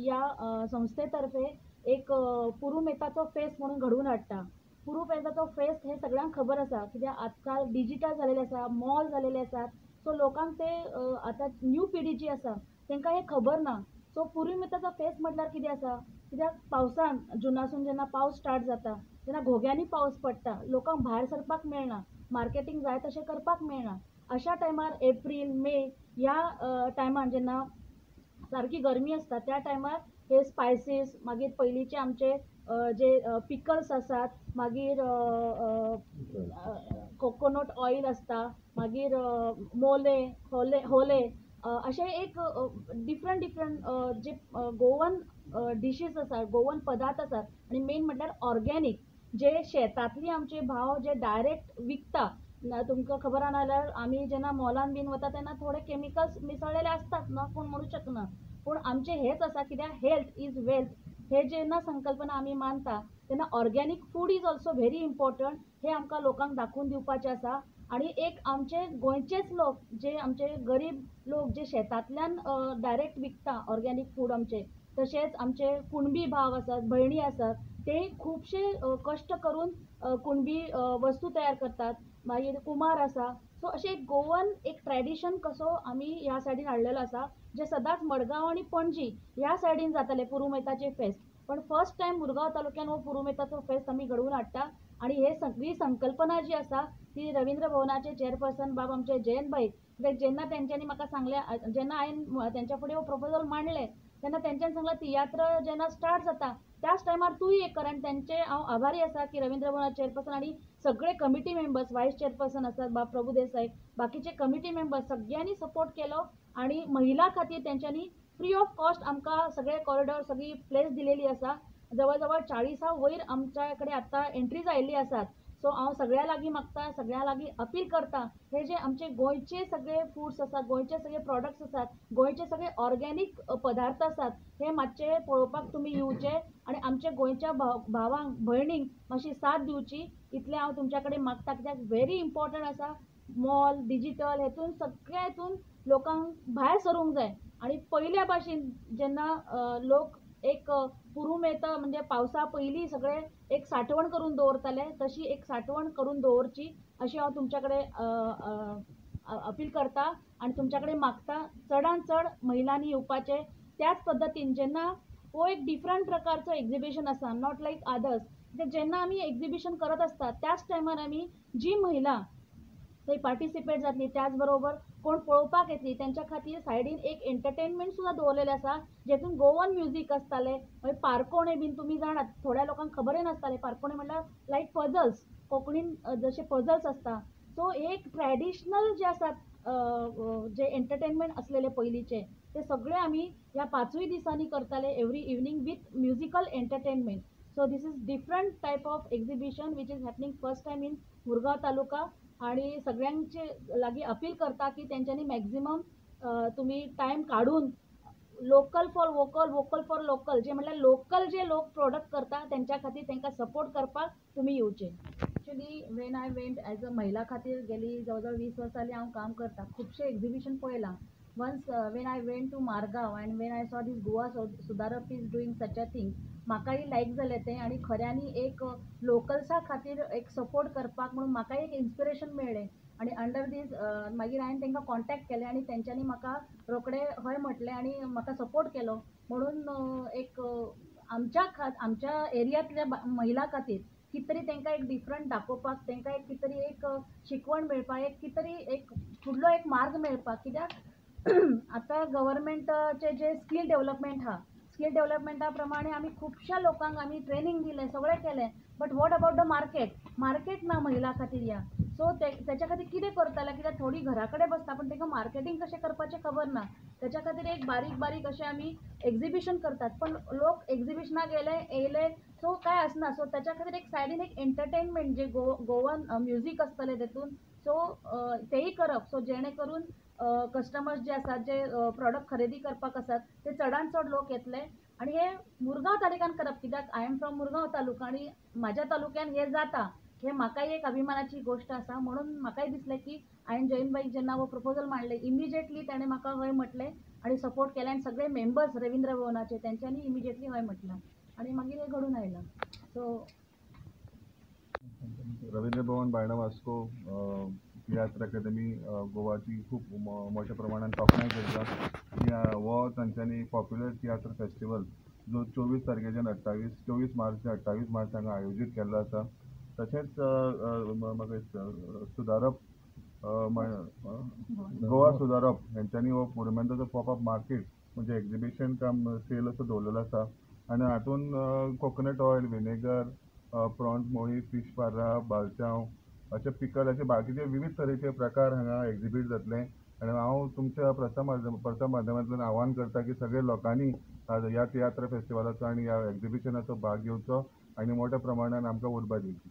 या संस्थेतर्फे एक पुरुमेताचो फेस्त म्हणून घडोवन हाडटा. पुरुमेताचो फेस्त हे सगळ्यांक खबर आसा, कित्याक आजकाल डिजिटल जालेले आसा, मॉल जालेले आसात, सो लोकांक ते आतां न्यू पिढी जी आसा तांकां हें खबर ना. सो पुरुमेताचो फेस्त म्हटल्यार कितें आसा, कित्याक पावसान जुनासून जेन्ना पावस स्टार्ट जाता तेन्ना घोग्यांनी पावस पडटा, लोकांक भायर सरपाक मेळना, मार्केटींग जाय तशें करपाक मेळना. अशा टायमार एप्रील मे ह्या टायमान जेन्ना सारकी गरमी आसता त्या टायमार हे स्पायसीस, मागीर पयलींचे आमचे जे पिकल्स आसात, मागीर कोकोनट ऑयल आसता, मागीर मोले होले होले अशे एक डिफरंट डिफरंट जे गोवन डिशीज आसात, गोवन पदार्थ आसात, आनी मेन म्हटल्यार ऑर्गेनीक जे शेतांतली आमचे भाव जे डायरेक्ट विकता. तुमकां खबर आसा जाल्यार आमी जेन्ना मॉलान बीन वता तेन्ना थोडे केमिकल्स मिसळलेले आसतात ना, कोण म्हणू शकना, पूण आमचें हेंच आसा कित्याक हेल्थ is wealth हे जेन्ना संकल्पना आमी मानता तेन्ना organic food is also very important हे आमकां लोकांक दाखोवन दिवपाचें आसा. आनी एक आमचे गोंयचेच लोक जे आमचे गरीब लोक जे शेतांतल्यान डायरेक्ट विकता ऑर्गेनीक फूड आमचे, तशेंच आमचे कुणबी भाव आसात, भयणी आसात, ते खुबशे कश्ट करून कुणबी वस्तू तयार करतात, मागीर कुमार आसा. सो अशें एक गोवन एक ट्रेडिशन कसो आमी ह्या सायडीन हाडलेलो आसा, जे सदांच मडगांव आनी पणजी ह्या सायडीन जाताले पुरुमेताचे फेस्त, पण फर्स्ट टायम मुरगांव तालुक्यान हो पुरुमेताचो फेस्त आमी घडोवन हाडटा. आनी हे सगळी संकल्पना जी आसा ती रवींद्र भवनाचे चेअरपर्सन बाब आमचे जयंत भाई, कित्याक जेन्ना तेंच्यांनी म्हाका सांगलें, जेन्ना हांवें तेंच्या फुडें हो प्रपोजल मांडलें तेन्ना तेंच्यांनी सांगलें तियात्र जेन्ना स्टार्ट जाता त्याच टायमार तूंय एक कर, आनी तेंचे हांव आभारी आसा की रवींद्र भवना चेअरपर्सन आनी सगळे कमिटी मेंबर्स, वायस चेअरपर्सन आसात बाब प्रभू देसाई, बाकीचे कमिटी मेंबर्स सगळ्यांनी सपोर्ट केलो आनी महिला खातीर तेंच्यांनी फ्री ऑफ कॉस्ट आमकां सगळे कॉरिडॉर सगळी प्लेस दिलेली आसा. जवळ जवळ 40 वयर आमच्या कडेन आतां एंट्रीज आयिल्ली आसात. सो हांव सगळ्यां लागीं मागता, सगळ्यां लागीं अपील करता, हे जे आमचे गोंयचे सगळे फूड्स आसात, गोंयचे सगळे प्रॉडक्ट्स आसात, गोंयचे सगळे ऑर्गेनीक पदार्थ आसात, हे मातशे पळोवपाक तुमी येवचे आनी आमच्या गोंयच्या भावांक भयणींक मातशी साथ दिवची, इतलें हांव तुमच्या कडेन मागता. कित्याक व्हेरी इम्पॉर्टंट आसा, मॉल डिजिटल हेतून सगळ्या हेतून लोकांक भायर सरूंक जाय. आनी पयल्या भाशेन जेन्ना लोक एक पुरुमेता म्हणजे पावसा पयलीं सगळे एक साठवण करून दवरताले तशी एक साठवण करून दवरची अशी हांव तुमच्या कडेन अपील करता आनी तुमच्या कडेन मागता. चडान चड महिलांनी येवपाचें. त्याच पद्दतीन जेन्ना हो एक डिफरंट प्रकारचो एग्जिबिशन आसा, not like others, कित्याक जेन्ना आमी एग्जिबिशन करत आसता त्याच टायमार आमी जी महिला थंय पार्टिसिपेट जातली त्याच बरोबर कोण पळोवपाक येतली तेंच्या खातीर सायडीन एक एंटरटेनमेंट सुद्दां दवरलेलें आसा, जेतून गोवन म्युजीक आसतालें, मागीर पारकोणे बीन तुमी जाणात, थोड्या लोकांक खबरय नासतालें पारकोणे म्हणल्यार लायक पजल्स, कोंकणीन जशे पजल्स आसता. सो एक ट्रेडिशनल जे आसात जे एंटरटेनमेंट आसलेले पयलींचे ते सगळे आमी ह्या 5 दिसांनी करताले, every evening with musical entertainment. So this is different type of exhibition which is happening first time in Murgaon taluka. आणि सगळ्यांचे लागीं अपील करता की तेंच्यांनी मॅक्झिमम तुमी टायम काडून local for vocal, vocal for local, जे म्हटल्यार लोकल जे लोक प्रोडक्ट करता तेंच्या खातीर तेंकां सपोर्ट करपाक तुमी येवचे. Actually when I went as a महिला खातीर गेली जवळ जवळ 20 वर्सां जालीं हांव काम करता, खुबशें एग्जिबिशन पळयलां. Once when I went to Margao and when I saw this Goa Sudharap is doing such a thing, म्हाकाय लायक जालें तें आनी खऱ्यांनी एक लोकल्सा खातीर एक सपोर्ट करपाक म्हणून म्हाकाय एक इन्स्पिरेशन मेळ्ळें. आनी अंडर दीस मागीर हांवें तांकां कॉन्टेक्ट केलें आनी तेंच्यांनी म्हाका रोखडें हय म्हटलें आनी म्हाका सपोर्ट केलो. म्हणून एक आमच्या आमच्या एरियांतल्या महिला खातीर कितें तरी तांकां एक डिफरंट दाखोवपाक, तांकां एक कितें तरी एक शिकवण मेळपाक, एक कितें तरी एक फुडलो एक मार्ग मेळपाक. कित्याक आतां गव्हर्मेंटाचे जे स्कील डेवलपमेंट आहा, स्कील डेवलपमेंटा प्रमाणे आमी खुबश्या लोकांक आमी ट्रेनींग दिलें, सगळें केलें, but what about the market? Market ना महिला खातीर ह्या. सो तेच्या खातीर कितें करतले, कित्याक थोडीं घरा कडेन बसता पूण तांकां मार्केटींग कशें करपाचें खबर ना. तेच्या खातीर एक बारीक बारीक अशें आमी एग्जिबिशन करतात, पण लोक एग्जिबिशनाक गेले येयले सो कांय आसना. सो तेच्या खातीर एक सायडीन एक एंटरटेनमेंट जे गोवन म्युजीक आसतलें तेतून, सो तेय करप, सो जेणे करून कस्टमर्स जे आसात जे प्रोडक्ट खरेदी करपाक आसात ते चडान चड लोक येतले. आनी हे मुरगांव तालुक्यान करप, कित्याक I am from Murgaon taluka आनी म्हाज्या तालुक्यान हें जाता, हे म्हाकाय एक अभिमानाची गोश्ट आसा. म्हणून म्हाकाय दिसलें की हांवें जयंत भाईक जेन्ना हो प्रपोजल मांडलें इमिजिएटली ताणें म्हाका हय म्हटलें आनी सपोर्ट केलें आनी सगळे मेंबर्स रवींद्र भवनाचे तेंच्यांनी इमिजिएटली हय म्हटलां आनी मागीर हें घडून आयलां. सो रवींद्र भवन बायणा वास्को तियात्र अकादमी गोवाची खूब मोठ्या प्रमाणान तोखणाय करता की हो तांच्यांनी पॉप्युलर तियात्र फेस्टिवल जो 24 तारखेच्यान 24 मार्च ते 28 मार्च हांगा आयोजीत केल्लो आसा. तशेंच म्हाका दिसता सुदारप गोवा सुदारप हेंच्यांनी हो पुरुमेंताचो पॉपअप मार्केट म्हणजे एक्झिबिशन काम सेल असो दवरलेलो आसा आनी हातून कोकोनट ऑयल, विनेगर, प्रॉन्स मोळी, फिश पार्रा, बालचांव अशे पिकल अशे बाकीचे विविध तरेचे प्रकार हांगा एक्झिबीट जातले. आनी हांव तुमच्या प्रसार माध्यमांतल्यान आव्हान करता की सगळे लोकांनी ह्या तियात्र फेस्टिवलाचो आनी ह्या एक्झिबिशनाचो भाग घेवचो आनी मोठ्या प्रमाणान आमकां उर्बा दिवची.